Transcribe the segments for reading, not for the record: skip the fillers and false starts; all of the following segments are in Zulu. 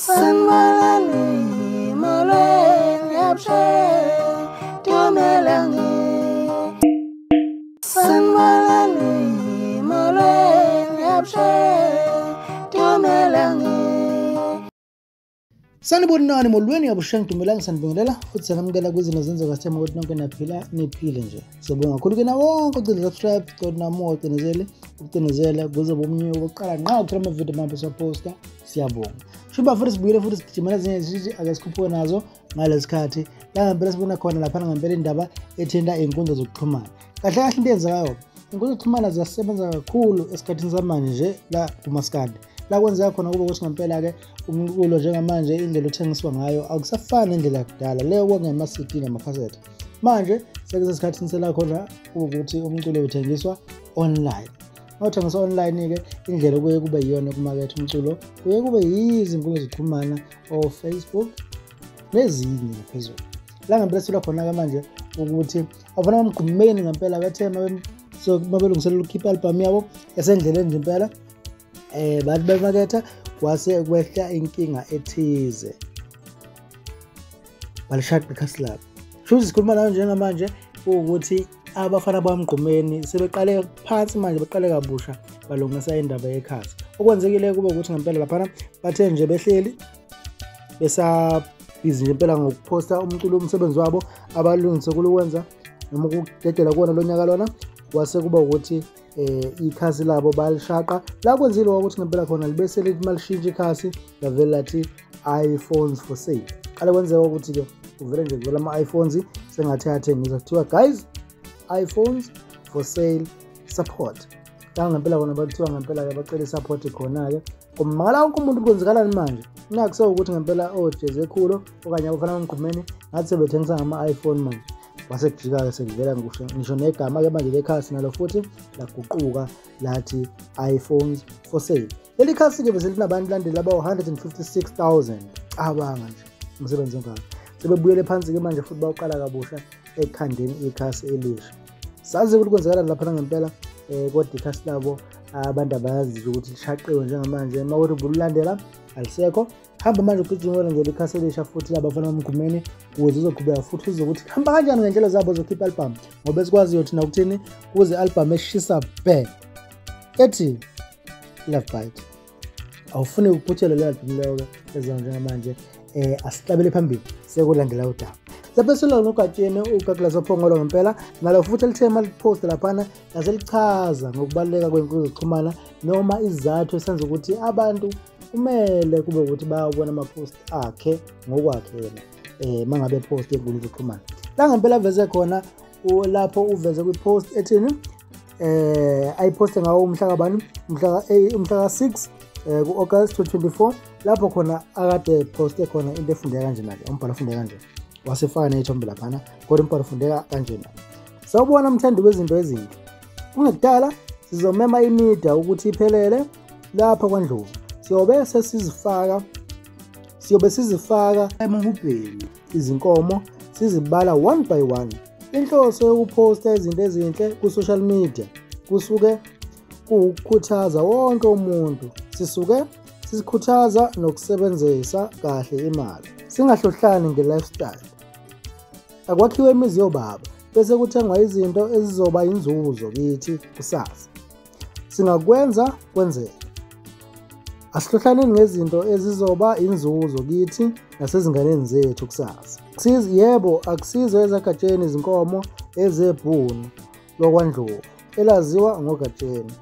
Sanibonani, molweni Abushenge, Dumelang. Sanibonani, molweni Abushenge, Dumelang. Sanibonani, molweni Abushenge, Dumelang, sanibingelela futhi sanamukela kwizinto zenzeka sithemba ukuthi nonke niyaphila niphile nje. Siyabonga kakhulu kina wonke ogcina subscribe, kodwa namo ucinezele, ucinezele kuze bomnye wokuqala nqa ukuthola amavidiyo manje siyaposta. Siyabonga. Shuba futhi sibuyele futhi sigijimela ezinye izishi ake sikhuphuke nazo ngalesikhathi. La ngempela sibona khona lapha ngempela indaba ethinta izinkundla zokuxhumana. Kahle kahle into eyenzekayo, izinkundla zokuxhumana ziyasebenza kakhulu esikhathini samanje nje la kumaskandi. La kwenzeka khona kube ukuthi ngempela ke umculo njengamanje indlela othengiswa ngayo akusafani nendlela yakudala leyo kwakungema CD namakhasethi. Manje sekusesikhathini sela khona ukuthi umculo uthengiswa online. Mawuthengiswa online ke indlela kuye kube iyona kumaketha umculo kuye kube yizinkundla zokuxhumana o Facebook nezinye ngaphezulu. La ngempela sithola khona ke manje ukuthi abafana bamgqumeni ngempela bathe mabelungiselela ukukhipha album yabo esendleleni nje impela bathi bemaketha kwase kwehla inkinga ethize balishaqe ikhasi labo. Shuthi sikhuluma nayo njengamanje ukuthi abafana bamgqumeni sebeqale phansi manje beqale kabusha balungisa indaba yekhasi. Okwenzekile kube ukuthi ngempela laphana bathe nje behleli besabhizi nje impela ngokuphosta umculo umsebenzi wabo abalungise kulokwenza noma ukudedela kuona lonyaka lona kwase kuba ukuthi ikhasi labo balishaqa. La kwenzile ukuthi ngempela khona libese lithi malishintsha ikhasi lavela lathi iPhones for sale. Qale kwenzeka ukuthi ke kuvele nje kuvela ama iPhones sengathi ayathengisa kuthiwa guys iPhones for sale support. La ngempela khona bathiwa ngempela ke bacela support khona ke. Kumangala wonke umuntu kwenzakalani manje. Nakuso ukuthi ngempela ojeze ekhulu okanye abafana bamgqumeni ngathi sebethengisa ngama iPhone manje. Wasekujika ke sekuvela ngisho negama ke manje lekhasi nalo futhi laguquka lathi iPhones for sale. Leli khasi ke bese linabantu landela abawu 156,000. Cabanga nje umsebenzi ongaka. Sebebuyele phansi ke manje futhi bawuqala kabusha ekhandeni ikhasi elisha. Sazi ukuthi kwenzakalani lapha ngempela kodwa ikhasi labo abantu abayazi ukuthi lishaqiwe njengamanje mawuthi ubulandela alisekho. Hamba manje ugijimela nje ikhasi elisha futhi labafana bamgqumeni ukuze uzoqhubeka futhi uzokuthi hamba kanjani ngenhlelo zabo zokhipha album ngoba esikwaziyo thina ukuthini kuze album eshisa bhe ethi Love Bite. Awufuni ukuphuthelwa le album leyo ke ezayo njengamanje asihlabele phambili sekulandela udaba. Lapho silo noGatsheni uGaglas Phongolo ngempela nalo futhi elithe malipost laphana laselichaza ngokubaluleka kwenkundla zokuxhumana noma izathu esenza ukuthi abantu kumele kube ukuthi bayabona ama-post akhe ngokwakhe yena mangabe post enkundleni zokuxhumana. La ngempela veze khona lapho uveze kwi-post ethini ayiposte ngawo umhla kabani umhla ka-6 ku-August 2024 lapho khona akade poste khona into efundeka kanjena ke umbhalo ofundeka kanje wasefaka neyithombe laphana kodwa umbhalo ofundeka kanjena. Sawubona mthandi wezinto ezinhle. Kungekudala sizomema imedia ukuthi iphelele lapha kwaNdlovu. Siyobe sizifaka emhubheni izinkomo sizibala one by one. Inhloso yokuphosta izinto ezinhle ku-social media kusuke kuwukukhuthaza wonke umuntu. Sisuke sikhuthaza nokusebenzisa kahle imali. Singahlohlani nge-lifestyle. Akwakhiwe imizi yobaba bese kuthengwa izinto ezizoba inzuzo kithi kusasa. Singakwenza kwenzeke. Asihlohlaneni ngezinto ezizoba inzuzo kithi nasezinganeni zethu kusasa. Yebo, akusizo ezaGatsheni izinkomo ezebhunu lokwaNdlovu elaziwa ngoGatsheni.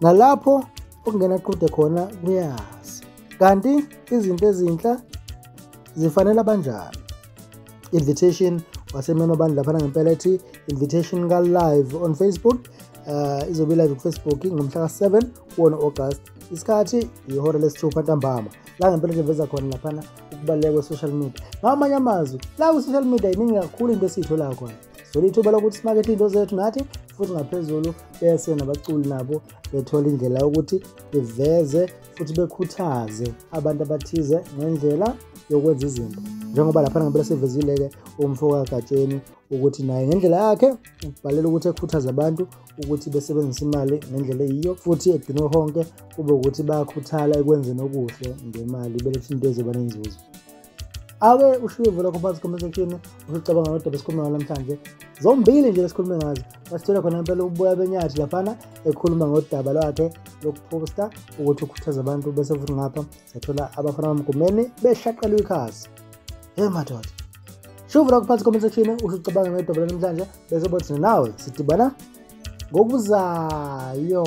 Nalapho okungena qhude khona kuyazi. Kanti izinto ezinhle zifanele abanjani. Invitation wasemema abantu laphana ngempela ethi invitation ka live on Facebook. Izobe live ku Facebook ngomhla ka-7 kuwona August. Isikhathi ihora lesithupha ntambama. La ngempela nje veza khona laphana ukubaluleka kwe-social media. Ngamanye amazwi, la ku-social media iningi kakhulu into esiyitholayo khona. Sithola ithuba lokuthi simakethe into zethu nathi futhi ngaphezulu bese nabaculi nabo bethola indlela yokuthi beveze futhi bekhuthaze abantu abathize ngendlela yokwenza izinto. Njengoba lapha ngempela sevezile-ke umfo kaGatsheni ukuthi naye ngendlela yakhe ubhalela ukuthi ekhuthaze abantu ukuthi besebenzise imali ngendlela eyiyo, futhi egcine honke kube ukuthi bayakhuthala ekwenzeni okuhle ngemali, belethe into ezoba nenzuzo. Ake ushiye uvo lakho phansi comment section usucabanga ngodaba esikhuluma ngalo namhlanje. Zombili nje lesikhulume ngazo basithola khona impela ubuya benyathi laphana ekhuluma ngodaba lwakhe lokuphosta ukuthi ukhuthaza abantu, bese futhi ngapha sathola abafana bamgumeni beshaqelwe ikhasi. Hey madoda, shiya uvo lakho phansi comment section usucabanga ngodaba namhlanje, bese bothi nawe sidibana ngokuzayo.